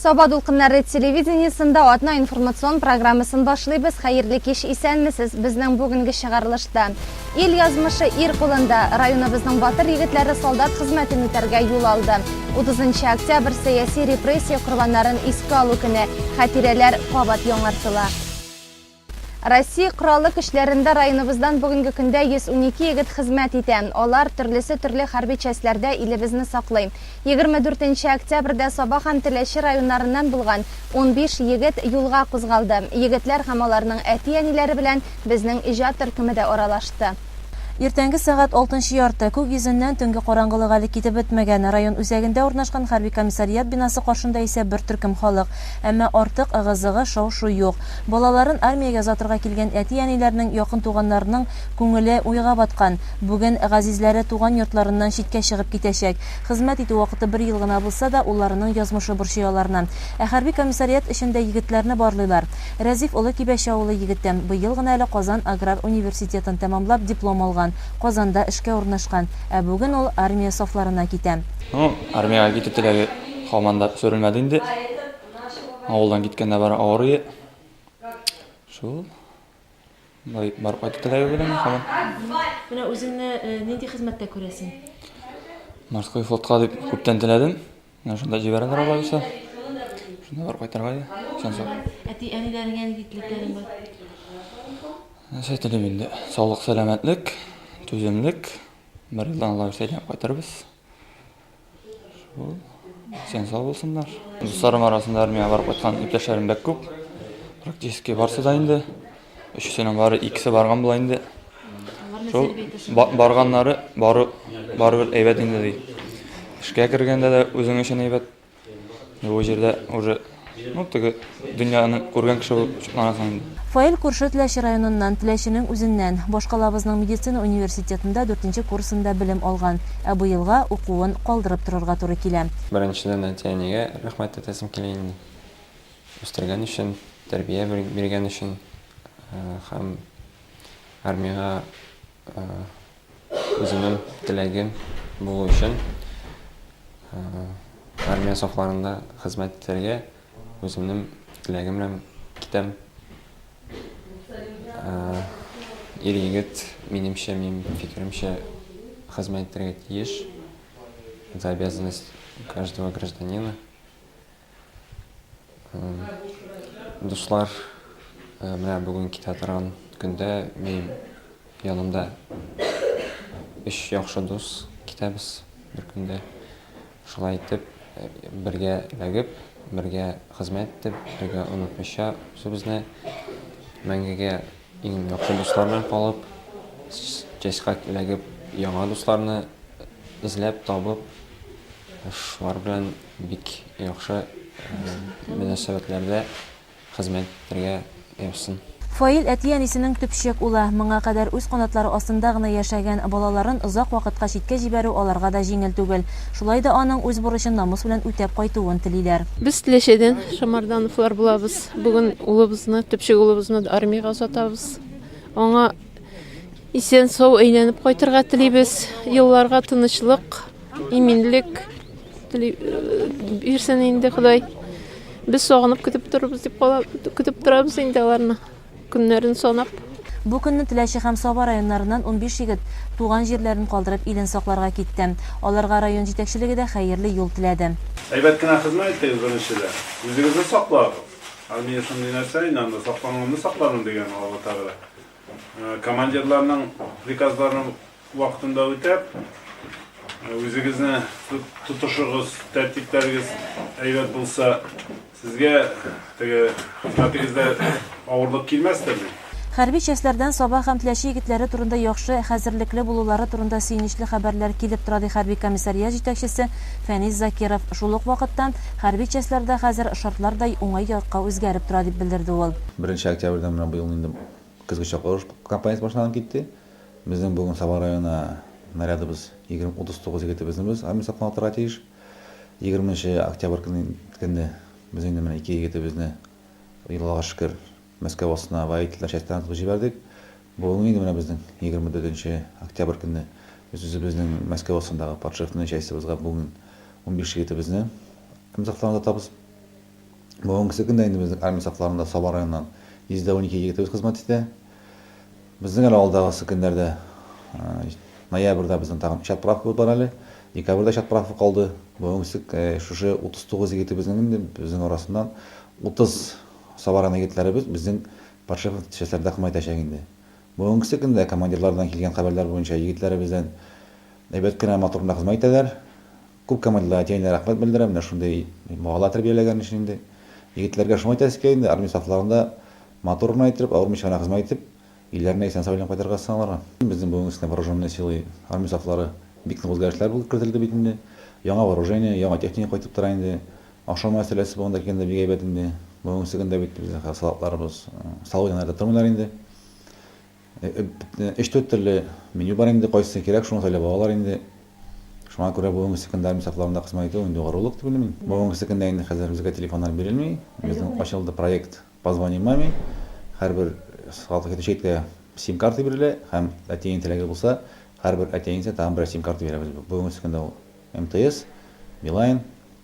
Саба дулкыннары телевидениесында атна информацион программасын башлыйбыз. Хәерле кич, исәнмесез. Безнең бүгенге чыгарылышта Ил язмышы ир кулында. Районыбызның батыр егетләре солдат хезмәтен үтәргә юл алды. 30 октябрь сәяси репрессия корбаннарын искә алу көне. Хатирәләр кабат яңартыла. Россия Кораллы Көчләрендә районыбыздан бүгенге көндә 112 егет хезмәт итә. Алар төрлесе төрле хәрби частьләрдә илебезне саклый. 24 нче октябрьдә Саба һәм Теләче районнарыннан булган 15 егет юлга кузгалды. Егетләр һәм аларның әти-әниләре белән безнең иҗат төркеме дә аралашты. Иртәнге сәгать алтынчы ярты. Күк йөзеннән төнге караңгылык әле китеп бетмәгән. Район үзәгендә урнашкан хәрби комиссариат бинасы каршында исә бер төркем халык. Әмма артык ыгы-зыгы, шау-шу юк. Балаларын армиягә озатырга килгән әти-әниләрнең, якын туганнарының күңеле уйга баткан. Бүген газизләре туган йортларыннан читкә чыгып китәчәк. Хезмәт итү вакыты бер ел гына булса да, улларының язмышы борчый аларны. Ә хәрби комиссариат эчендә егетләрне барлыйлар. Рәзиф Олы Кибәче авылы егете. Быел гына әле Казан аграр университетын тәмамлап диплом алган, Казанда эшкә урнашкан. Ә бүген ул армия сафларына китә. Ну, армиягә китү теләге һаман да сүрелмәде инде. Авылдан киткәндә бары авыр ие. Шул. Болай барып кайту теләге белән һаман. Менә үзеңне нинди хезмәттә күрәсең? Морской флотка дип күптән теләдем. Менә шунда җибәрәләр алай булса. Шунда барып кайтырга иде. Исән сау. Әти әниләреңә нинди теләкләрең бар? Нәрсә телим инде? Саулык, сәламәтлек, түземлек. Бер елдан алла бирсә әйләнеп кайтырбыз. Шул. Исән сау булсыннар. Дусларым арасында армиягә барып кайткан иптәшләрем бик күп. Практически барсы да инде. Өчесенең бары икесе барган була инде. Шул барганнары бары барыбер әйбәт инде ди. Эшкә кергәндә дә үзең өчен әйбәт. Бу җирдә уже ну теге дөньяны күргән кеше булып чыкланасың инде. Фаил күрше Теләче районыннан, Теләченең үзеннән. Башкалабызның медицина университетында дүртенче курсында белем алган, ә быелга укуын калдырып торырга туры килә. Беренчедән әти-әнигә рәхмәт әйтәсем килә инде. Үстергән өчен, тәрбия биргән өчен һәм армиягә үземнең теләгем булу өчен армия сафларында хезмәт итәргә үземнең теләгем белән китәм. Ир-егет, минемчә, минем фикеремчә, хезмәт итәргә тиеш. Это обязанность каждого гражданина. Дуслар, менә бүген китә торган көндә минем янымда өч яхшы дус китәбез бер көндә. Шулай итеп, бергә эләгеп, бергә хезмәт итеп, бергә онытмыйча үзебезне мәңгегә иң яхшы дуслар белән калып, частька эләгеп, яңа дусларны эзләп, табып, шулар белән Бик яхшы мөнәсәбәтләрдә хезмәт итәргә язсын. Фаил әти-әнисенең төпчек улы. Моңа кадәр үз канатлары астында гына яшәгән балаларын озак вакытка читкә җибәрү аларга да җиңел түгел. Шулай да аның үз бурычын намус белән үтәп кайтуын телиләр. Без Теләчәдән Шамардановлар булабыз. Бүген улыбызны, төпчек улыбызны армиягә озатабыз. Аңа исән-сау әйләнеп кайтырга телибез. Елларга тынычлык, иминлек. Тели бирсен инде Ходай. Без сагынып көтеп торабыз дип кала, көтеп торабыз инде аларны. Көннәрен санап. Бу көнне Теләче һәм Саба районнарыннан 15 егет туган җирләрен калдырып илен сакларга китте. Аларга район җитәкчелеге дә хәерле юл теләде. Әйбәт кенә хезмәт итегез беренчедән. Үзегезне саклагыз. Армия шундый нәрсә инде, анда сакланганны саклармын дигән Алла Тәгалә. Командирларның приказларын вакытында үтәп, үзегезне тотышыгыз, тәртипләрегез әйбәт булса, сезгә теге хезмәтегездә авырлык килмәстер бит. Хәрби частьләрдән Саба һәм Теләче егетләре турында яхшы хәзерлекле булулары турында сөенечле хәбәрләр килеп тора, ди хәрби комиссариат җитәкчесе Фәнис Закиров. Шул ук вакытта, хәрби частьләрдә хәзер шартлар да уңай якка үзгәреп тора, дип белдерде ул. Беренче октябрьдән менә быел инде көзге чакыру кампаниясе башланып китте. Безнең бүген Саба районы нарядыбыз 39 егетебезне без армия сафына атарга тиеш. 20 нче октябрь көнне без инде менә ике егетебезне, Аллага шөкер, Мәскәү астына воительләр частьләренә тотып җибәрдек. Бүген инде менә безнең 24 нче октябрь көнне без үзебезнең Мәскәү астындагы подшефный частебызга бүген 15 егетебезне армия сафларына озатабыз. Бүгенгесе көндә инде безнең армия сафларында Саба районыннан 112 егетебез хезмәт итә. Безнең әле алдагысы көннәрдә ноябрьдә безнең тагын өч отправкабыз бар әле. Декабрьдә өч отправка калды. Бүгенгесе шушы 39 егетебезнең инде безнең арасыннан 30 Саба районы егетләребез безнең подшефных частьләрдә хезмәт итәчәк инде. Бүгенгесе көндә командирлардан килгән хәбәрләр буенча егетләребездән әйбәт кенә, матур гына хезмәт итәләр. Күп командирлар әти-әниләргә рәхмәт белдерә, менә шундый балалар тәрбияләгән өчен инде. Егетләргә шуны әйтәсе килә инде, армия сафларында матур гына иттереп, авырмыйча гына хезмәт итеп, өйләренә исән-сау әйләнеп кайтырга язсын аларга. Безнең бүгенге көндә вооруженные силы, армия сафлары бик нык үзгәрешләр булып кертелде бит инде. Яңа вооружение, яңа техника кайтып тора инде. Ашау мәсьәләсе бүгенге көндә бик әйбәт инде. Бүгенге көндә бит безнең хәзер солдатларыбыз столовыйдан әрдә тормыйлар инде. Өч-дүрт төрле меню бар инде, кайсысы кирәк, шуны сайлап алалар инде. Шуңа күрә бүгенге көндә армия сафларында хезмәт итү инде горурлык дип уйлыйм мин. Бүгенге көндә инде хәзер безгә телефоннар бирелми. Безнең ачылды проект Позвони маме. Һәрбер солдатка китүче егеткә сим-карта бирелә һәм әтиеңнең теләге булса, һәрбер әти-әнисенә тагын берәр сим-карта бирәбез. Бүгенге көндә ул МТС, Билайн,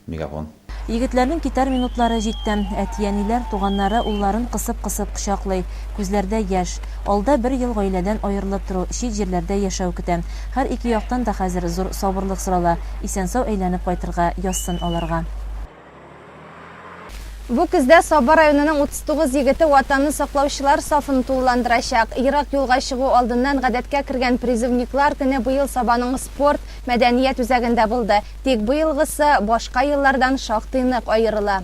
Мегафон. Егетләрнең китәр минутлары җитте. Әти-әниләр, туганнары улларын кысып-кысып кочаклый. Күзләрдә яшь. Алда бер ел гаиләдән аерылып тору, чит җирләрдә яшәү көтә. Һәр ике яктан да хәзер зур сабырлык сорала. Исән-сау әйләнеп кайтырга язсын аларга. Бу көздә Саба районының 39 егете Ватанны саклаучылар сафын тулыландырачак. Ерак юлга чыгу алдыннан гадәткә кергән призывниклар көне быел Сабаның спорт, мәдәният үзәгендә булды. Тик быелгысы башка еллардан шактый нык аерыла.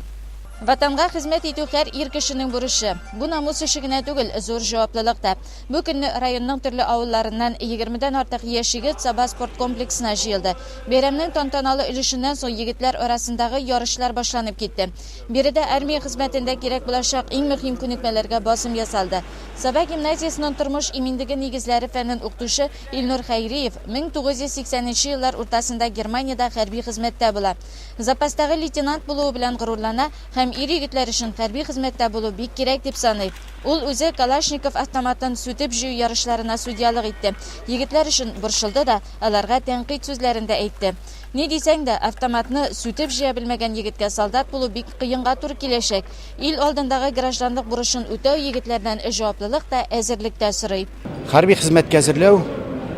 Ватанга хезмәт итү һәр ир кешенең бурычы. Бу намус эше генә түгел, зур җаваплылык та. Бу көнне районның төрле авылларыннан егермедән артык яшь егет Саба спорт комплексына җыелды. Бәйрәмнең тантаналы өлешеннән соң егетләр арасындагы ярышлар башланып китте. Биредә армия хезмәтендә кирәк булачак иң мөһим күнекмәләргә басым ясалды. Саба гимназиясенең тормыш иминлеге нигезләре фәнен укытучы Илнур Хәйриев 1980 нче еллар уртасында Германиядә хәрби хезмәттә була. Запастагы лейтенант булуы белән горурлана һәм ир-егетләр өчен хәрби хезмәттә булу бик кирәк дип саный. Ул үзе Калашников автоматын сүтеп-җыю ярышларына судьялык итте. Егетләр өчен борчылды да, аларга тәнкыйть сүзләрен дә әйтте. Ни дисәң дә, автоматны сүтеп җыя белмәгән егеткә солдат булу бик кыенга туры киләчәк. Ил алдындагы гражданлык бурычын үтәү егетләрдән җаваплылык та, әзерлек тә сорый. Хәрби хезмәткә әзерләү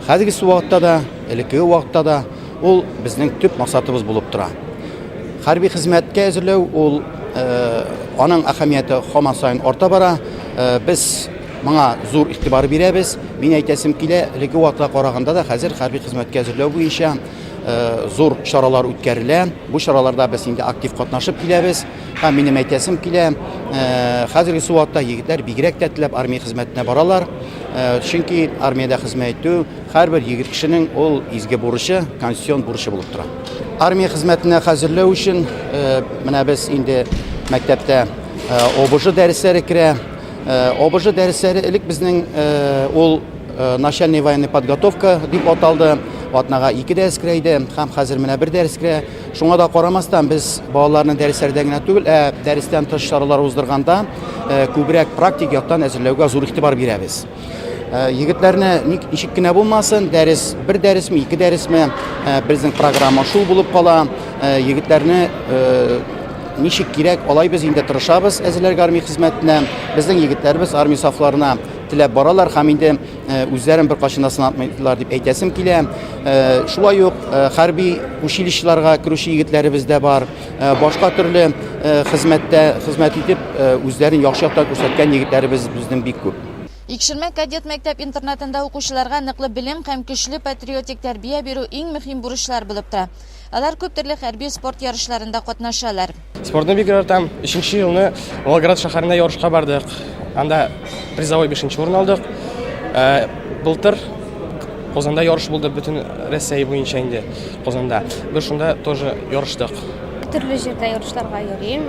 хәзергесе вакытта да, элеккеге вакытта да ул безнең төп максатыбыз булып тора. Хәрби хезмәткә әзерләү ул аның әһәмияте һаман саен арта бара. Без моңа зур игътибар бирәбез. Мин әйтәсем килә, элекке вакытка караганда да хәзер хәрби хезмәткә әзерләү буенча зур чаралар үткәрелә. Бу чараларда без инде актив катнашып киләбез. Һәм минем әйтәсем килә, хәзерге вакытта егетләр бигрәк тә теләп армия хезмәтенә баралар. Чөнки армиядә хезмәт итү Һәрбер егет кешенең ул изге бурычы, конституцион бурычы булып тора. Армия хезмәтенә хәзерләү өчен э, менә без инде мәктәптә э, ОБЖ дәресләре керә. Э, ОБЖ дәресләре элек безнең ул начальная военная подготовка дип аталды. Атнага ике дәрес керә иде һәм хәзер менә бер дәрес керә. Шуңа да карамастан без балаларны дәресләрдә генә түгел, ә дәрестән тыш чаралар уздырганда күбрәк практик яктан әзерләүгә зур игътибар бирәбез. Э, егетләрне ничек кенә булмасын, дәрес бер дәресме, ике дәресме, э, безнең программа шул булып кала. Э, егетләрне ничек кирәк, алай без инде тырышабыз әзерләргә армия хезмәтенә. Безнең егетләребез армия сафларына теләп баралар һәм инде үзләрен беркайчан да сынатмыйлар дип әйтәсем килә. Шулай ук хәрби училищеларга керүче егетләребез дә бар. Башка төрле хезмәттә хезмәт итеп, үзләрен яхшы яктан күрсәткән егетләребез безнең бик күп. Икшермә кадет мәктәп-интернатында укучыларга ныклы белем һәм көчле патриотик тәрбия бирү иң мөһим бурычлар булып тора. Алар күп төрле хәрби-спорт ярышларында катнашалар. Спортны бик яратам. Өченче елны Волгоград шәһәренә ярышка бардык. Анда призовой бишенче урын алдык. Былтыр Казанда ярыш булды, бөтен Россия буенча инде Казанда. Без шунда тоже ярыштык. Төрле җирдә ярышларга йөрим.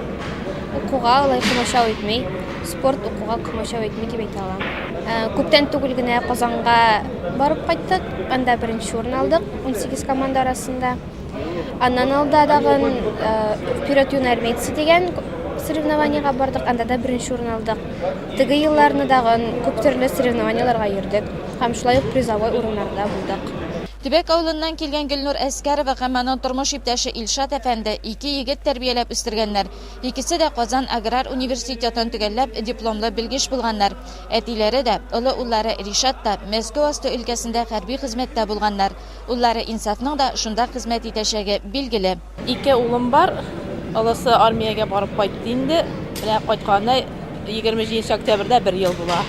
Укуга алай комачау итми. Спорт укуга комачау итми дип әйтә алам. Э, күптән түгел генә Казанга барып кайттык. Анда беренче урын алдык 18 команда арасында. Аннан алда тагын э, Вперед юноармейцы дигән соревнованиега бардык, анда да беренче урын алдык. Теге елларны тагын күп төрле соревнованиеларга йөрдек һәм шулай ук призовой урыннарда булдык. Төбәк авылыннан килгән Гөлнур Әскәрова һәм аның тормыш иптәше Илшат әфәнде ике егет тәрбияләп үстергәннәр. Икесе дә Казан аграр университетын төгәлләп, дипломлы белгеч булганнар. Әтиләре дә, олы уллары Ришат та Мәскәү асты өлкәсендә хәрби хезмәттә булганнар. Уллары Инсафның да шунда хезмәт итәчәге билгеле. Ике улым бар. Олысы армиягә барып кайтты инде. Менә кайтканына 27 октябрьдә бер ел була.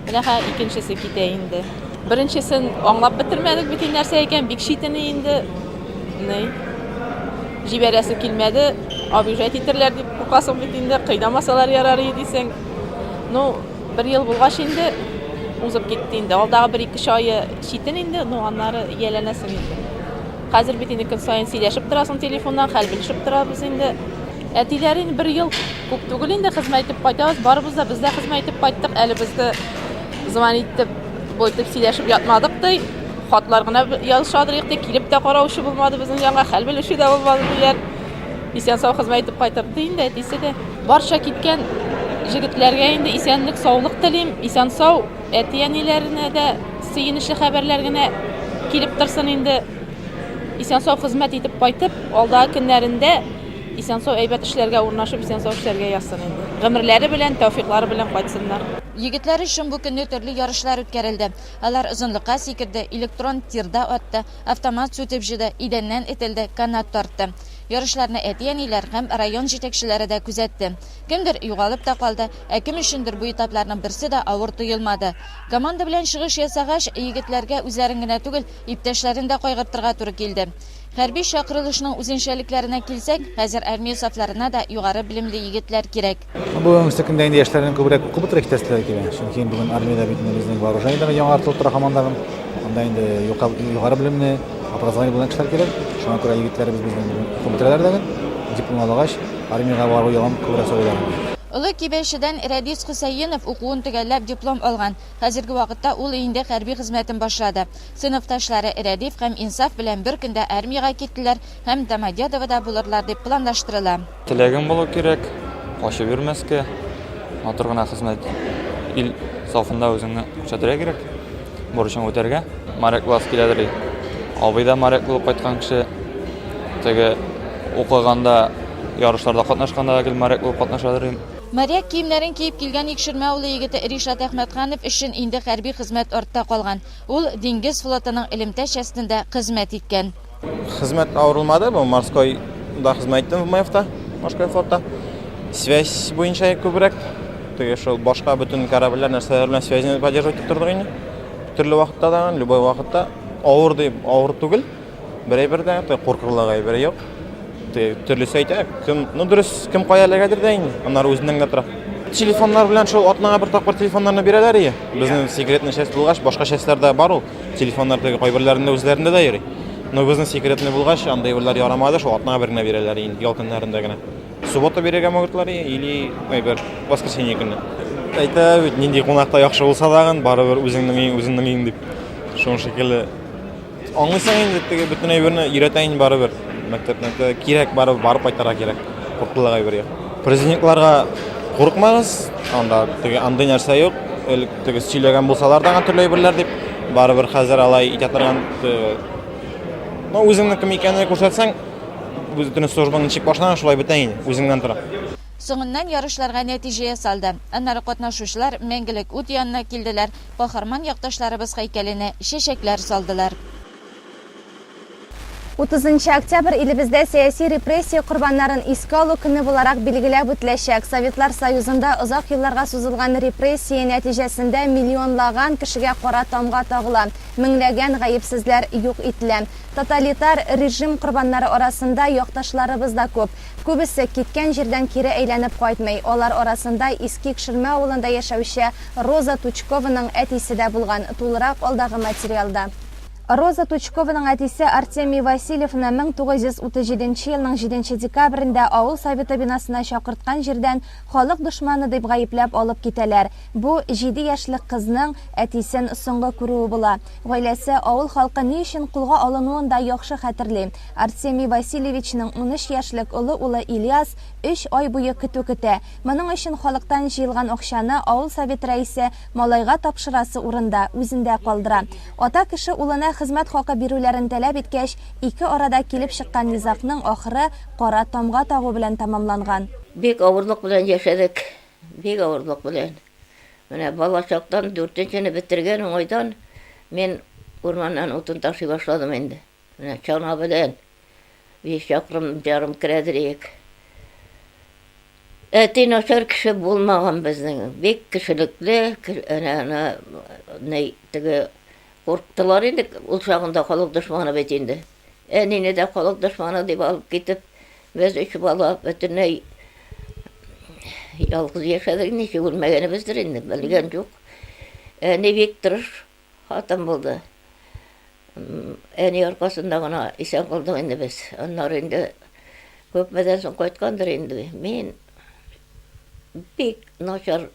Менә хәзер икенчесе китә инде. Беренчесен аңлап бетермәдек бит инде нәрсә икән, бик читен инде. Ни? Җибәрәсе килмәде, обижать итерләр дип куркасың бит инде, кыйнамасалар ярар иде дисең. Ну, бер ел булгач инде узып китте инде. Алдагы бер-ике ае читен инде, ну аннары ияләнәсең инде. Хәзер бит инде көн саен сөйләшеп торасың телефоннан, хәл белешеп торабыз инде. Әтиләре инде бер ел күп түгел инде хезмәт итеп кайтабыз, барыбыз да без дә хезмәт итеп кайттык. Әле безне звонить итеп, бу итеп сөйләшеп ятмадык ди. Хатлар гына язышадыр ди, килеп тә караучы булмады безнең янга, хәл белүче дә булмады диләр. Исән-сау хезмәт итеп кайтырды инде әтисе дә. Барча киткән җегетләргә инде исәнлек, саулык телим. Исән-сау әти-әниләренә дә сөенечле хәбәрләр генә килеп торсын инде. Исән-сау хезмәт итеп кайтып, алдагы көннәрендә исән-сау әйбәт эшләргә урнашып, исән-сау эшләргә язсын инде. Гомерләре белән, тәүфыйклары белән кайтсыннар. Егетләр өчен бу көнне төрле ярышлар үткәрелде. Алар озынлыкка сикерде, электрон тирда атты, автомат сүтеп җыйды, идәннән этелде, канат тартты. Ярышларны әти-әниләр һәм район җитәкчеләре дә күзәтте. Кемдер югалып та калды, ә кем өчендер бу этапларның берсе дә авыр тоелмады. Команда белән чыгыш ясагач, егетләргә үзләрен генә түгел, иптәшләрен дә кайгыртырга туры килде. Хәрби чакырылышның үзенчәлекләренә килсәк, хәзер армия сафларына да югары белемле егетләр кирәк. Бүгенге көндә инде яшьләрнең күбрәк укып бетерә китәселәре килә. Чөнки бүген армиядә бит инде безнең вооружениеләр яңартылып тора һаман тагын. Анда инде югары белемле, образование булган кешеләр кирәк. Шуңа күрә егетләребез безнең бүген укып бетерәләр дә диплом алгач, армиягә бару ягын күбрәк сайлыйлар инде. Олы Кибәчедән Рәдис Хөсәенов укуын төгәлләп диплом алган. Хәзерге вакытта ул инде хәрби хезмәтен башлады. Сыйныфташлары Рәдиф һәм Инсаф белән бер көндә армиягә киттеләр һәм Домодедовода булырлар дип планлаштырыла. Теләгең булу кирәк, качып йөрмәскә, матур гына хезмәт, ил сафында үзеңне күрсәтергә кирәк, бурычыңны үтәргә. Моряк буласы киләдер ди. Абый да моряк булып кайткан кеше. Теге укыганда, ярышларда катнашканда да гел моряк булып катнашадыр ди. Моряк киемнәрен киеп килгән Икшермә авылы егете Ришат Әхмәтханов өчен инде хәрби хезмәт артта калган. Ул диңгез флотының элемтә частендә хезмәт иткән. Хезмәт авыр булмады, бу морской да хезмәт иттем ВМФта, морской флотта. Связь буенча күбрәк, теге шул башка бөтен корабльләр нәрсәләр белән связьне поддерживать итеп тордык инде. Төрле вакытта да, любой вакытта. Авыр дип, авыр түгел. Бер әйбер дә, куркырлык әйбер юк. Төрлесе әйтә, кем, ну дөрес, кем кая эләгәдер дә инде, аннары үзеннән генә тора. Телефоннар белән шул атнага бер тапкыр телефоннарны бирәләр ие. Безнең секретный часть булгач, башка частьләрдә бар ул. Телефоннар теге кайберләрендә үзләрендә дә йөри. Но безнең секретный булгач, андый әйберләр ярамады, шул атнага бер генә бирәләр инде, ял көннәрендә генә. Суббота бирергә могутлар или әйбер воскресенье көнне. Әйтә бит, нинди кунакта яхшы булса дагын, барыбер үзеңнең өең, үзеңнең өең дип. Шуның шикелле Аңлыйсың инде теге бөтен әйберне өйрәтә инде барыбер. Мәктәп кирәк барыбер барып кайтарга кирәк. Куркулык әйбер юк. Президентларга курыкмагыз, анда теге андый нәрсә юк. Элек теге сөйләгән булсалар да төрле әйберләр дип, барыбер хәзер алай итә торган Ну, үзеңнең кем икәнен күрсәтсәң, бөтен службаң ничек башлана, шулай бетә инде, үзеңнән тора. Соңыннан ярышларга нәтиҗә ясалды. Аннары катнашучылар Мәңгелек ут янына килделәр, Каһарман якташларыбыз һәйкәленә чәчәкләр салдылар. Утызынчы октябрь илебездә сәяси репрессия корбаннарын искә алу көне буларак билгеләп үтеләчәк. Советлар Союзында озак елларга сузылган репрессия нәтиҗәсендә миллионлаган кешегә кара тамга тагыла, меңләгән гаепсезләр юк ителә. Тоталитар режим корбаннары арасында якташларыбыз да күп. Күбесе киткән җирдән кире әйләнеп кайтмый. Алар арасында Иске Икшермә авылында яшәүче Роза Тучкованың әтисе дә булган. Тулырак алдагы материалда. Роза Тучкованың әтисе Артемий Васильевны 1937 нче елның җиденче декабрендә авыл советы бинасына чакырткан җирдән халык дошманы дип гаепләп алып китәләр. Бу, җиде яшьлек кызның әтисен соңгы күрүе була. Гаиләсе, авыл халкы ни өчен кулга алынуын да яхшы хәтерли. Артемий Васильевичның 13 яшьлек олы улы Ильяс өч ай буе көтү көтә. Моның өчен халыктан җыелган акчаны авыл советы рәисе малайга тапшырасы урында, үзендә калдыра. Ата кеше улына хезмәт хакы бирүләрен таләп иткәч, ике арада килеп чыккан низагның ахыры кара тамга тагу белән тәмамланган. Бик авырлык белән яшәдек, бик авырлык белән. Менә балачактан дүртенчене бетергән уңайдан мин урманнан утын ташый башладым инде. Менә чана белән биш чакрым ярым керәдер идек. Әти начар кеше булмаган безнең. Бик кешелекле, әнә ана ни теге курктылар инде ул чагында халык дошманы бит инде. Әнине дә халык дошманы дип алып китеп, без өч бала бөтенләй ялгыз яшәдек, ничек үлмәгәнебездер инде, белгән юк. Әни бик тырыш хатын булды. Әни аркасында гына исән калдык инде без. Аннары инде күпмедән соң кайткандыр инде. Мин бик начар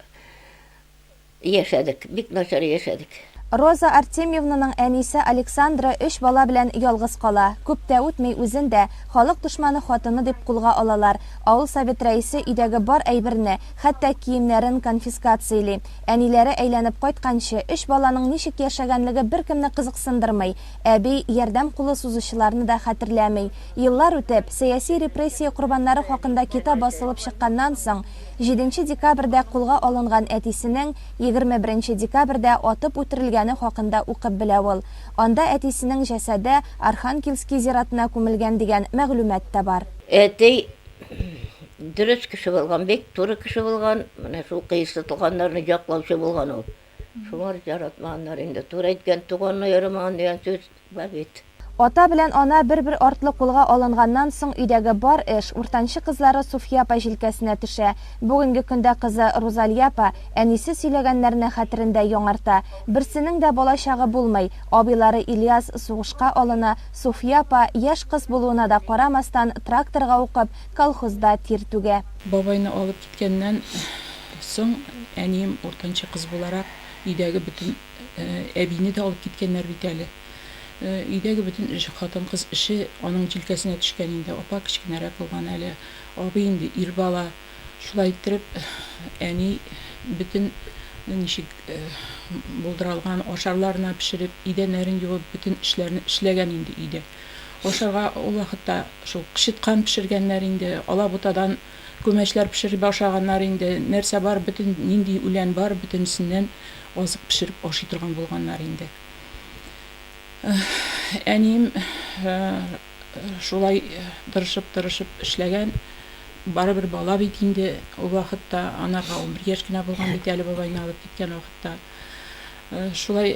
яшәдек, бик начар яшәдек. Роза Артемьевнаның әнисе Александра өч бала белән ялгыз кала. Күп тә үтми үзен дә халык дошманы хатыны дип кулга алалар. Авыл совет рәисе өйдәге бар әйберне, хәтта киемнәрен конфискацияли. Әниләре әйләнеп кайтканчы, өч баланың ничек яшәгәнлеге беркемне кызыксындырмый. Әби ярдәм кулы сузучыларны да хәтерләми. Еллар үтеп, сәяси репрессия корбаннары хакында китап басылып чыкканнан соң, җиденче декабрьдә кулга алынган әтисенең 21 декабрьдә атып үтерелгәне хакында укып белә ул. Анда әтисенең җәсаде Архангельский зиратына күмелгән дигән мәгълүмат та бар. Әти Дөрес кеше булган, бик туры кеше булган. Менә шул кыерсытылганнарны яклаучы булган ул. Шуңар яратмаганнар инде. Туры әйткән туганны ярамаган дигән сүз бар бит. Ата белән ана бер-бер артлы кулга алынганнан соң өйдәге бар эш уртанчы кызлары Суфия апа җилкәсенә төшә. Бүгенге көндә кызы Рузалия апа әнисе сөйләгәннәрне хәтерендә яңарта. Берсенең дә балачагы булмый, абыйлары Ильяс сугышка алына, Суфия апа, яшь кыз булуына да карамастан, тракторга укып, колхозда тир түгә. Бабайны алып киткәннән соң, әнием, уртанчы кыз буларак, өйдәге бөтен, әбине дә алып киткәннәр бит әле. Өйдәге бөтен эш, хатын-кыз эше аның җилкәсенә төшкән инде. Апа кечкенәрәк булган әле, абый инде ир бала. Шулай иттереп, әни бөтен ничек булдыра алган ашарларына пешереп, идәннәрен юып, бөтен эшләрне эшләгән инде өйдә. Ашарга ул вакытта шул кычыткан пешергәннәр инде, алабутадан күмәчләр пешереп ашаганнар инде, нәрсә бар, бөтен нинди үлән бар, бөтенесеннән азык пешереп ашый торган булганнар инде. Әнием Шулай тырышып-тырышып эшләгән. Барыбер бала бит инде ул вакытта, анарга 11 яшь кенә булган бит әле бабайны алып киткән вакытта. Шулай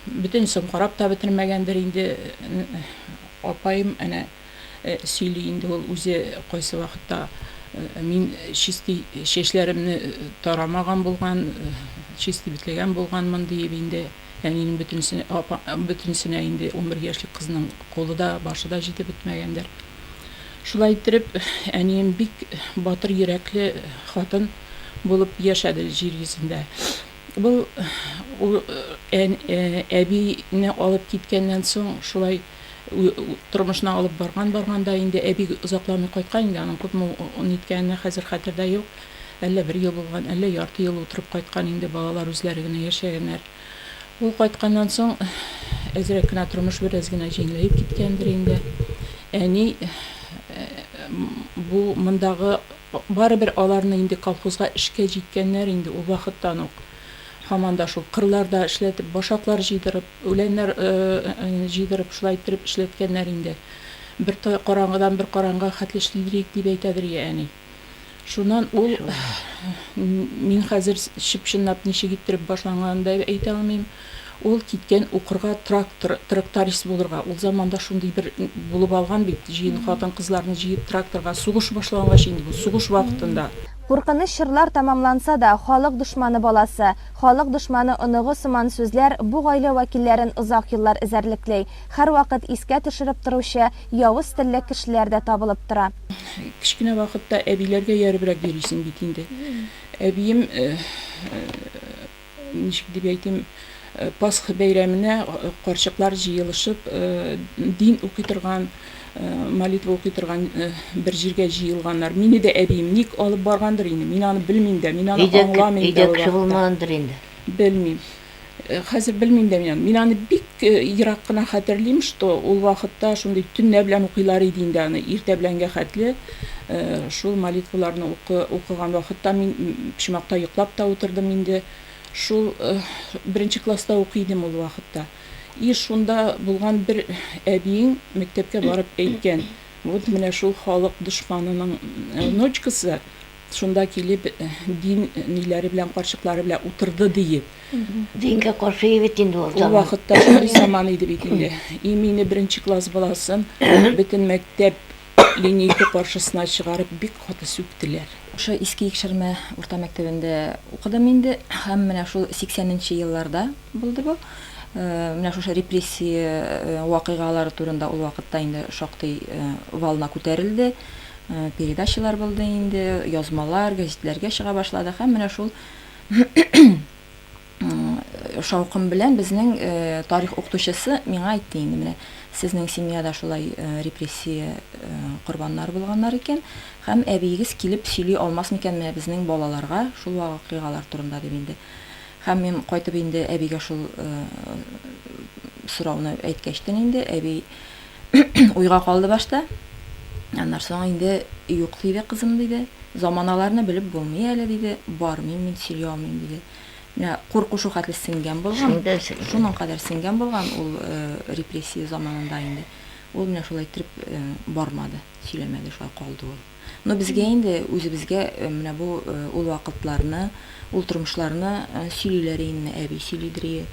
бөтенесен карап та бетермәгәндер инде. Апаем әнә сөйли инде ул үзе кайсы вакытта мин чистый чәчләремне тарамаган булган, чистый бетләгән булганмын диеп инде. Әнинең бөтенесенә, апа, бөтенесенә инде 11 яшьлек кызның кулы да, башы да җитеп бетмәгәндер. Шулай иттереп, әнием бик батыр йөрәкле хатын булып яшәде җир йөзендә. Бу әбине алып киткәннән соң, шулай тормышны алып барган-барган да инде әби озакламый кайткан инде, аның күпме ниткәне хәзер хәтердә юк. Әллә бер ел булган, әллә ярты ел утырып кайткан инде, балалар үзләре генә яшәгәннәр. Ул кайтканнан соң әзрәк кенә тормыш бераз генә җиңеләеп киткәндер инде. Әни бу мондагы барыбер аларны инде колхозга эшкә җиткәннәр инде ул вакыттан ук. Һаман да шул кырларда эшләтеп, башаклар җыйдырып, үләннәр җыйдырып, шулай иттереп эшләткәннәр инде. Бер караңгыдан бер караңгыга хәтле эшлидер дип әйтәдер я әни. Шуннан ул, мин хәзер чып-чынлап ничек иттереп башланганын да әйтә алмыйм, ул киткән укырга трактор, тракторист булырга. Ул заманда шундый бер булып алган бит, җыен хатын-кызларны җыеп тракторга, сугыш башлангач инде бу, сугыш вакытында. Куркыныч чорлар тәмамланса да, халык дошманы баласы, халык дошманы оныгы сыман сүзләр бу гаилә вәкилләрен озак еллар эзәрлекли, һәрвакыт искә төшереп торучы явыз телле кешеләр дә табылып тора. Кечкенә вакытта әбиләргә ияребрәк йөрисең бит инде. Әбием, ничек дип әйтим, Пасха бәйрәменә карчыклар җыелышып, дин укый торган, молитва укый торган бер җиргә җыелганнар. Мине дә әбием ник алып баргандыр инде, мин аны белмим дә, мин аны аңламыйм да ул Өйдә кеше булмагандыр инде. Белмим. Хәзер белмим дә мин аны. Мин аны бик ерак кына хәтерлим, что ул вакытта шундый төнлә белән укыйлар иде инде аны, иртә беләнгә хәтле шул молитваларны укы, укыган вакытта мин почмакта йоклап та утырдым инде. Шул беренче класста укый идем ул вакытта. И шунда булган бер әбиең мәктәпкә барып әйткән, вот менә шул халык дошманының внучкасы, Шунда килеп, дин ниләре белән, карчыклары белән утырды диеп. Дингә каршы иде бит инде ул Ул заман. вакытта шундый заман иде бит инде. И мине беренче класс баласын бөтен мәктәп линейка каршысына чыгарып бик каты сүктеләр. Шушы Иске Икшермә урта мәктәбендә укыдым инде һәм менә шул 80 нче елларда булды бу. Менә шушы репрессия вакыйгалары турында ул вакытта инде шактый волна күтәрелде. Передачалар булды инде, язмалар, гәзитләргә чыга башлады һәм менә шул шаукым белән безнең тарих укытучысы миңа әйтте инде, менә сезнең семьяда шулай репрессия корбаннары булганнар икән, һәм әбиегез килеп сөйли алмас микән менә безнең балаларга шул вакыйгалар турында дип инде. Һәм мин кайтып инде әбигә шул сорауны әйткәчтен инде, әби Уйга калды башта. Аннан соң инде юк диде, кызым диде. Заманаларны белеп булмый әле диде. Бармыйм мин, сөйли алмыйм диде. Менә курку шул хәтле сеңгән булган. Сеңгән, сеңгән. Шуның кадәр сеңгән булган ул репрессия заманында инде. Ул менә шулай иттереп бармады, сөйләмәде, шулай калды ул. Но безгә инде үзебезгә менә бу ул вакытларны, ул тормышларны сөйлиләр инде, әби сөйлидер,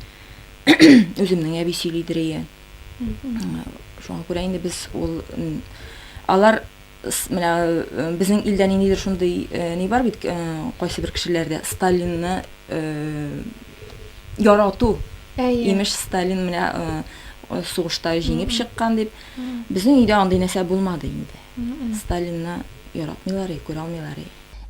үземнең әби сөйлидер. Шуңа күрә инде без ул алар менә безнең илдә ниндидер шундый ни бар бит, кайсы бер кешеләрдә Сталинны ярату. Имеш Сталин менә сугышта җиңеп чыккан дип. Безнең өйдә андый нәрсә булмады инде. Сталинны яратмыйлар, күрә алмыйлар.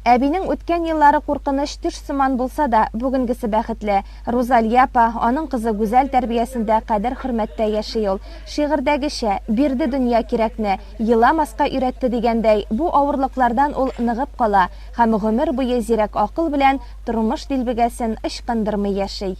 Әбинең үткән еллары куркыныч төш сыман булса да, бүгенгесе бәхетле. Рузалия апа, аның кызы Гүзәл тәрбиясендә кадер-хөрмәттә яши ул. Шигырьдәгечә, бирде дөнья кирәкне, еламаска өйрәтте дигәндәй, бу авырлыклардан ул ныгып кала һәм гомер буе зирәк акыл белән тормыш дилбегәсен ычкындырмый яши.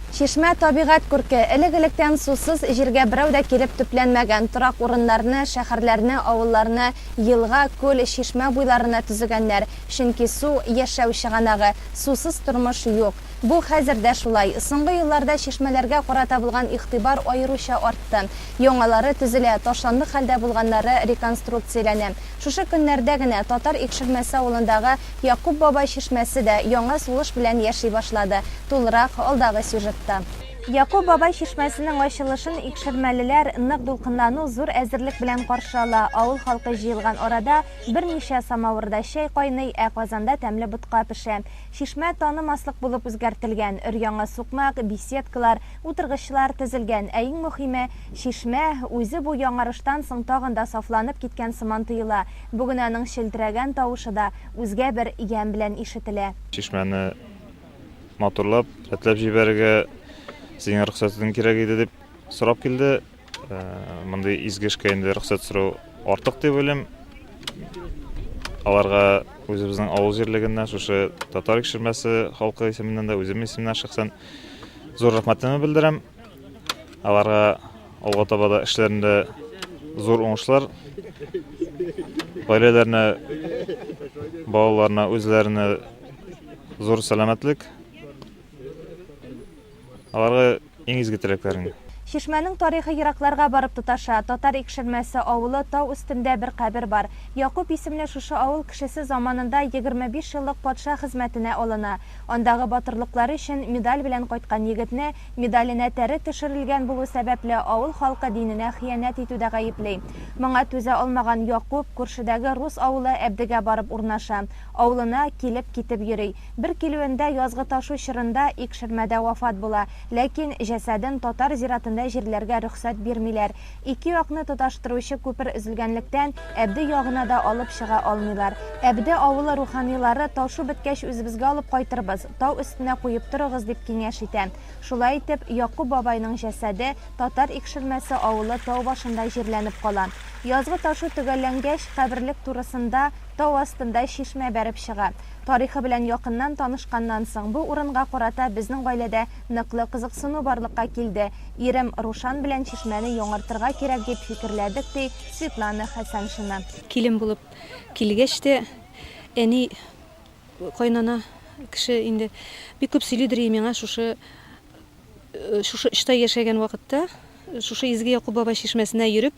Чишмә, табигать күрке. Элек-электән сусыз җиргә берәү дә килеп төпләнмәгән. Торак урыннарны, шәһәрләрне, авылларны елга, күл, чишмә буйларына төзегәннәр. Чөнки су, яшәү чыганагы. Сусыз тормыш юк. Бу хәзер дә шулай. Соңгы елларда чишмәләргә карата булган игътибар аеруча артты. Яңалары төзелә, ташландык хәлдә булганнары реконструкцияләнә. Шушы көннәрдә генә Татар Икшермәсе авылындагы Якуб бабай чишмәсе дә яңа сулыш белән яши башлады. Тулырак, алдагы сюжетта. Якуб бабай чишмәсенең ачылышын икшермәлеләр нык дулкынлану, зур әзерлек белән каршы ала. Авыл халкы җыелган арада берничә самавырда чәй кайный, ә казанда тәмле ботка пешә. Чишмә танымаслык булып үзгәртелгән. Өр-яңа сукмак, беседкалар, утыргычлар тезелгән, ә иң мөхиме, чишмә үзе бу яңарыштан соң тагын да сафланып киткән сыман тоела. Бүген аның челтерәгән тавышы да үзгә бер ямь белән ишетелә. Чишмәне матурлап, рәтләп җибәрергә синең рөхсәтең кирәк иде дип сорап килде. Мондый изге эшкә инде рөхсәт сорау артык дип уйлыйм. Аларга үзебезнең авыл җирлегеннән, шушы Татар Икшермәсе халкы исеменнән дә, үзем исеменнән шәхсән зур рәхмәтемне белдерәм. Аларга Алга таба да эшләрендә зур уңышлар, гаиләләренә, балаларына, үзләренә зур сәламәтлек. Аларга иң изге теләкләр инде. Чишмәнең тарихы еракларга барып тоташа. Татар Икшермәсе авылы тау өстендә бер кабер бар. Якуб исемле шушы авыл кешесе заманында 25 еллык патша хезмәтенә алына. Андагы батырлыклары өчен медаль белән кайткан егетне Медаленә тәре төшерелгән булу сәбәпле, авыл халкы диненә хыянәт итүдә гаепли. Моңа түзә алмаган Якуб күршедәге рус авылы Әбдегә барып урнаша. Авылына килеп-китеп йөри. Бер килүендә язгы ташу чорында Икшермәдә вафат була. Ләкин җәсаден татар зиратында җирләргә рөхсәт бирмиләр. Ике якны тоташтыручы күпер өзелгәнлектән, Әбде ягына да алып чыга алмыйлар. Әбде авылы руханыйлары, ташу беткәч үзебезгә алып кайтырбыз, тау өстенә куеп торыгыз, дип киңәш итә. Шулай итеп, Якуб бабайның җәсаде Татар Икшермәсе авылы тау башында җирләнеп кала. Язгы ташу төгәлләнгәч, каберлек турысында. Тау астында чишмә бәреп чыга. Тарихы белән якыннан танышканнан соң, бу урынга карата безнең гаиләдә ныклы кызыксыну барлыкка килде. Ирем Рушан белән чишмәне яңартырга кирәк дип фикерләдек, ди Светлана Хәсәншина. Килен булып килгәч тә, әни кайнана кеше инде бик күп сөйлидер и миңа шушы шушы очта яшәгән вакытта шушы Изге Якуб бабай чишмәсенә йөреп,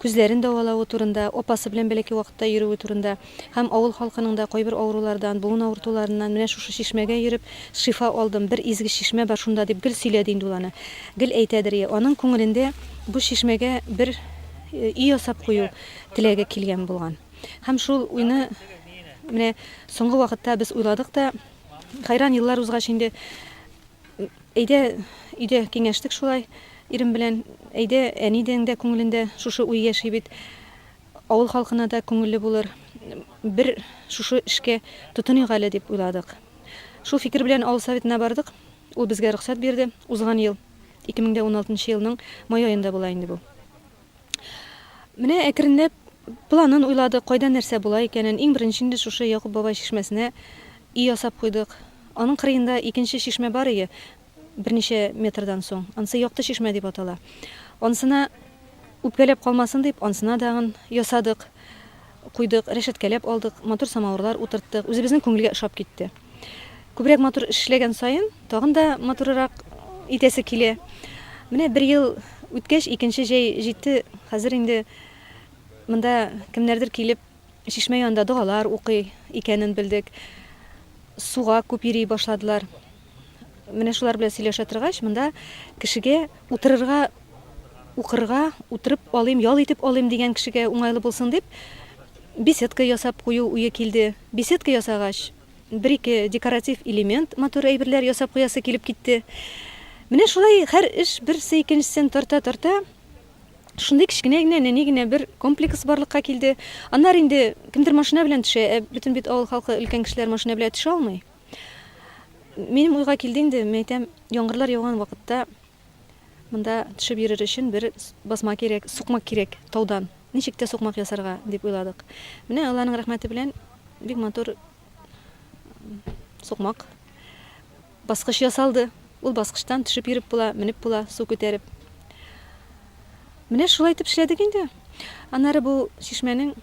күзләрен дәвалавы турында, апасы белән бәләкәй вакытта йөрүе турында һәм авыл халкының да кайбер авырулардан, буын авыртуларыннан менә шушы чишмәгә йөреп шифа алдым, бер изге чишмә бар шунда дип гел сөйләде инде ул аны. Гел әйтәдер и. Аның күңелендә бу чишмәгә бер өй ясап кую теләге килгән булган. Һәм шул уйны менә соңгы вакытта без уйладык та, хәйран еллар узгач инде, Әйдә, өйдә киңәштек шулай ирем белән. Әйдә, әнидең дә күңелендә шушы уй яши бит. Авыл халкына да күңелле булыр. Бер шушы эшкә тотыныйк әле дип уйладык. Шул фикер белән авыл советына бардык. Ул безгә рөхсәт бирде. Узган ел, 2016 елның май аенда була инде бу. Менә әкренләп планын уйладык, кайда нәрсә була икәнен. Иң беренче инде шушы Якуб бабай чишмәсенә өй ясап куйдык. Аның кырыенда икенче чишмә бар ие, берничә метрдан соң. Ансы Якты чишмә дип атала. Ансына үпкәләп калмасын дип, ансына дагын ясадык, куйдык, рәшәткәләп алдык, матур самавырлар утырттык. Үзебезнең күңелгә ошап китте. Күбрәк матур эшләгән саен, тагын да матурырак итәсе килә. Менә бер ел үткәч, икенче җәй җитте. Хәзер инде монда кемнәрдер килеп, чишмә янында догалар укый икәнен белдек. Суга күп йөри башладылар. Менә шулар белән сөйләшә торгач, монда кешегә утырырга, укырга, утырып алыйм, ял итеп алыйм дигән кешегә уңайлы булсын дип, беседка ясап кую уе килде. Беседка ясагач, бер-ике декоратив элемент, матур әйберләр ясап куясы килеп китте. Менә шулай һәр эш берсе икенчесен тарта-тарта, шундый кечкенә генә, нәни генә бер комплекс барлыкка килде. Аннары инде кемдер машина белән төшә, ә бөтен бит авыл халкы, өлкән кешеләр машина белән төшә алмый. Минем уйга килде инде, мин әйтәм, яңгырлар яуган вакытта монда төшеп йөрер өчен бер басма кирәк, сукмак кирәк таудан. Ничек тә сукмак ясарга дип уйладык. Менә Алланың рәхмәте белән бик матур сукмак, баскыч ясалды. Ул баскычтан төшеп йөреп була, менеп була, су күтәреп. Менә шулай итеп эшләдек инде. Аннары бу чишмәнең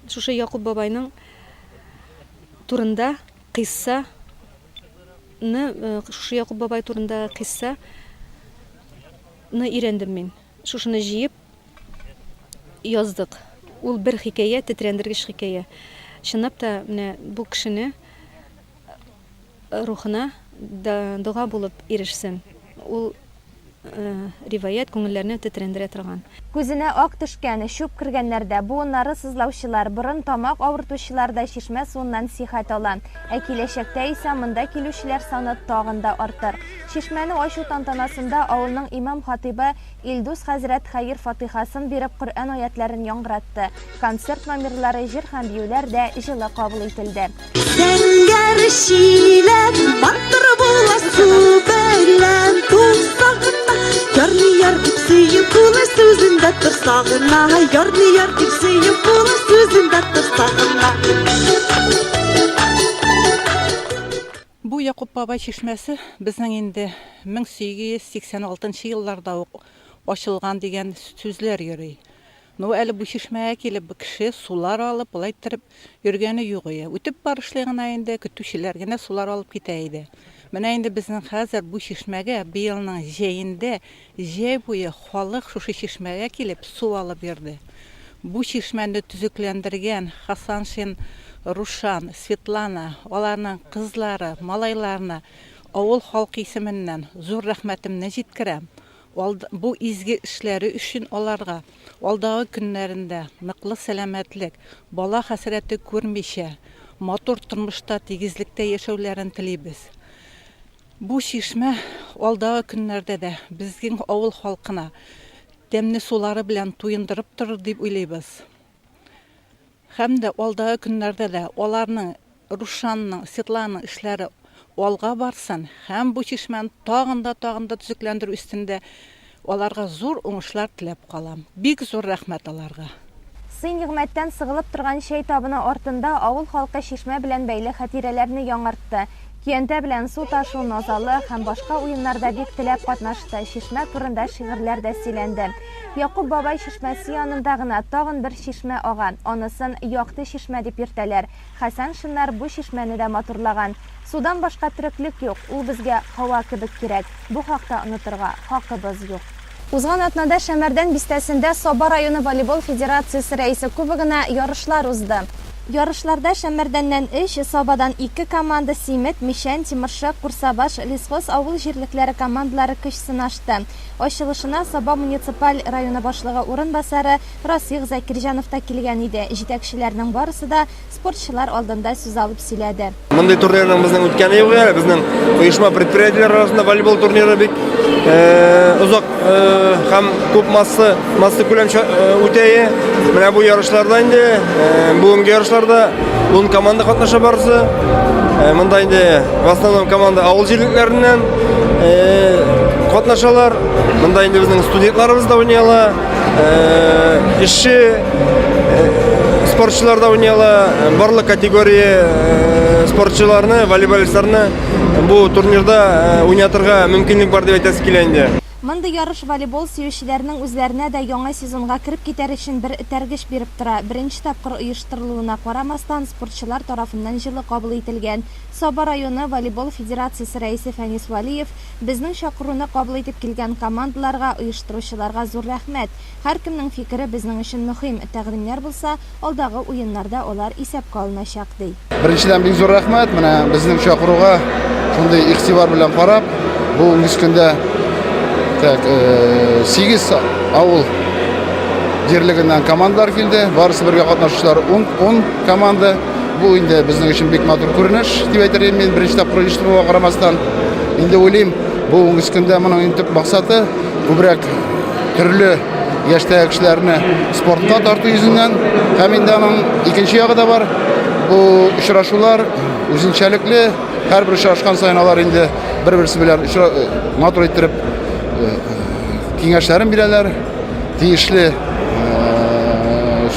шушы Якуб бабайның турында кыйсса ны шушы Якуб бабай турындагы кыйсса ны өйрәндем мин. Шушыны җыеп яздык. Ул бер хикәя, тетрәндергеч хикәя. Чынлап та, менә бу кешене рухына дога булып ирешсен. Ул риваять күңелләрне тетрәндерә торган. Күзенә ак төшкән, чүп кергәннәр дә, буыннары сызлаучылар, борын, тамак авыртучылар да чишмә суыннан сихәт ала. Ә киләчәктә исә монда килүчеләр саны тагын да артыр. Чишмәне ачу тантанасында авылның имам-хатыйбы Илдус хәзрәт хәер-фатыйхасын биреп Коръән аятләрен яңгыратты. Концерт номерлары, җыр һәм биюләр дә җылы кабул ителде. Зәңгәр чиләк батыр була су белән тулса гына, Ярны яр дип сөеп була сүзендә торса гына, Ярны яр дип сөеп була сүзендә торса гына. Бу Якуп бабай чишмәсе безнең инде 1886 нчы елларда ук ачылган дигән сүзләр йөри. Ну, әле бу чишмәгә килеп кеше сулар алып, болай иттереп йөргәне юк ие. Үтеп барышлый гына инде, көтүчеләр генә сулар алып китә иде. Менә инде безнең хәзер бу чишмәгә быелның җәендә Җәй буе халык шушы чишмәгә килеп су алып йөрде. Бу чишмәне төзекләндергән Хасаншин Рушан, Светлана, аларның кызлары, малайларына авыл халкы исеменнән зур рәхмәтемне җиткерәм. Бу изге эшләре өчен аларга алдагы көннәрендә ныклы сәламәтлек, бала хәсрәте күрмичә, матур тормышта тигезлектә яшәүләрен телибез. Бу чишмә алдагы көннәрдә дә безнең авыл халкына тәмле сулары белән туендырып торыр дип уйлыйбыз. Һәм дә алдагы көннәрдә дә аларның, Рушанның, Светлананың эшләре алга барсын һәм бу чишмәне тагын да, тагын да төзекләндерү өстендә аларга зур уңышлар теләп калам. Бик зур рәхмәт аларга. Сый-нигъмәттән сыгылып торган чәй табыны артында авыл халкы чишмә белән бәйле хатирәләрне яңартты. Көянтә белән су ташу, назалы һәм башка уеннарда бик теләп катнашты, чишмә турында шигырьләр дә сөйләнде. Якуб бабай чишмәсе янында гына тагын бер чишмә ага, анысын Якты чишмә дип йөртәләр. Хәсәншиннар бу чишмәне дә матурлаган. Судан башка тереклек юк, ул безгә һава кебек кирәк, бу хакта онытырга хакыбыз юк. Узган атнада Шәмәрдән бистәсендә Саба районы волейбол федерациясе рәисе кубогына ярышлар узды. Ярышларда Шәмәрдәннән өч, Сабадан ике команда, Симет, Мичән, Тимершык, Курсабаш, Лесхоз авыл җирлекләре командалары көч сынашты. Ачылышына Саба муниципаль районы башлыгы урынбасары Расих Закирҗанов та килгән иде. Җитәкчеләрнең барысы да спортчылар алдында сүз алып сөйләде. Мондый турнирның безнең үткәне юк әле. Безнең оешма предприятиеләр арасында волейбол турниры бик озак һәм күп масса масса күләм үтә. Менә бу ярышларда инде бүгенге ярышларда 10 команда катнаша барысы. Монда инде в основном команда авыл җирлекләреннән катнашалар. Монда инде безнең студентларыбыз да уйный ала. Эшче спортчылар да уйный ала. Барлык категория спортчыларны, волейболистларны бу турнирда уйнатырга мөмкинлек бар дип әйтәсе килә инде. Мондый ярыш волейбол сөючеләрнең үзләренә дә яңа сезонга кереп китәр өчен бер этәргеч биреп тора. Беренче тапкыр оештырылуына карамастан, спортчылар тарафыннан җылы кабул ителгән. Саба районы волейбол федерациясе рәисе Фәнис Вәлиев Безнең чакыруны кабул итеп килгән командаларга, оештыручыларга зур рәхмәт. Һәркемнең фикере безнең өчен мөһим. Тәкъдимнәр булса, алдагы уеннарда алар исәпкә алыначак, ди. Беренчедән, бик зур рәхмәт, менә безнең чакыруга шундый игътибар белән карап, бүгенге көндә так, 8 авыл җирлегеннән командалар килде. Барысы бергә катнашучылар 10, 10 команда. Бу инде безнең өчен бик матур күренеш дип әйтер идем мин, беренче тапкыр оештыруга карамастан. Инде уйлыйм, бу бүгенге көндә моның иң төп максаты күбрәк төрле яшьтәге кешеләрне спортка тарту йөзеннән. Һәм инде аның икенче ягы да бар. Бу очрашулар үзенчәлекле, һәрбер очрашкан саен алар инде бер-берсе белән матур иттереп киңәшләрен бирәләр, тиешле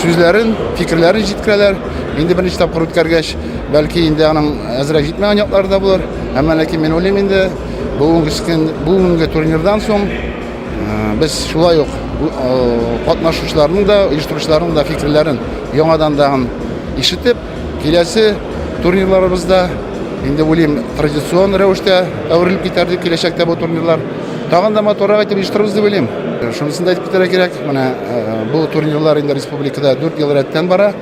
сүзләрен, фикерләрен җиткерәләр. Инде берничә тапкыр үткәргәч, бәлки инде аның әзрәк җитмәгән яклары да булыр. Әмма ләкин мин уйлыйм инде, бүгенге көн, бүгенге турнирдан соң без шулай ук катнашучыларның да, оештыручыларның да фикерләрен яңадан тагын ишетеп, киләсе турнирларыбызда инде уйлыйм, традицион рәвештә әверелеп китәр дип киләчәктә бу турнирлар тагын да матуррак итеп оештырырбыз дип уйлыйм. Шунысын да әйтеп китәргә кирәк, менә бу турнирлар инде республикада 4 ел рәттән бара.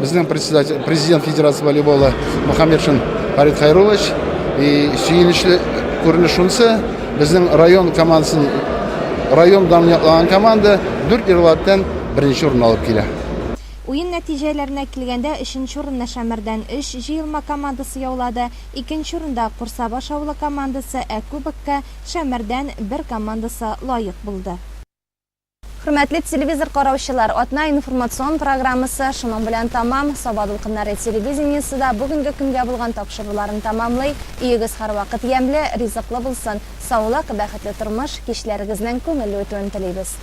Безнең председатель, президент Федерация волейбола Мухаммедшин Фарид Хайруллович. И сөенечле күренеш шунысы, безнең район командасын, район данын яклаган команда 4 ел рәттән беренче урын алып килә. Уен нәтиҗәләренә килгәндә, өченче урынны Шәмәрдән өч җыелма командасы яулады, икенче урында, Курсабаш авылы командасы, ә кубокка Шәмәрдән бер командасы лаек булды. Хөрмәтле телевизор караучылар, атна информацион программасы шуның белән тәмам. Саба дулкыннары телевидениесе дә бүгенге көнгә булган тапшыруларын тәмамлый. Өегез һәрвакыт ямьле, ризыклы булсын. Саулык, бәхетле тормыш, кичләрегезнең күңелле үтүен телибез.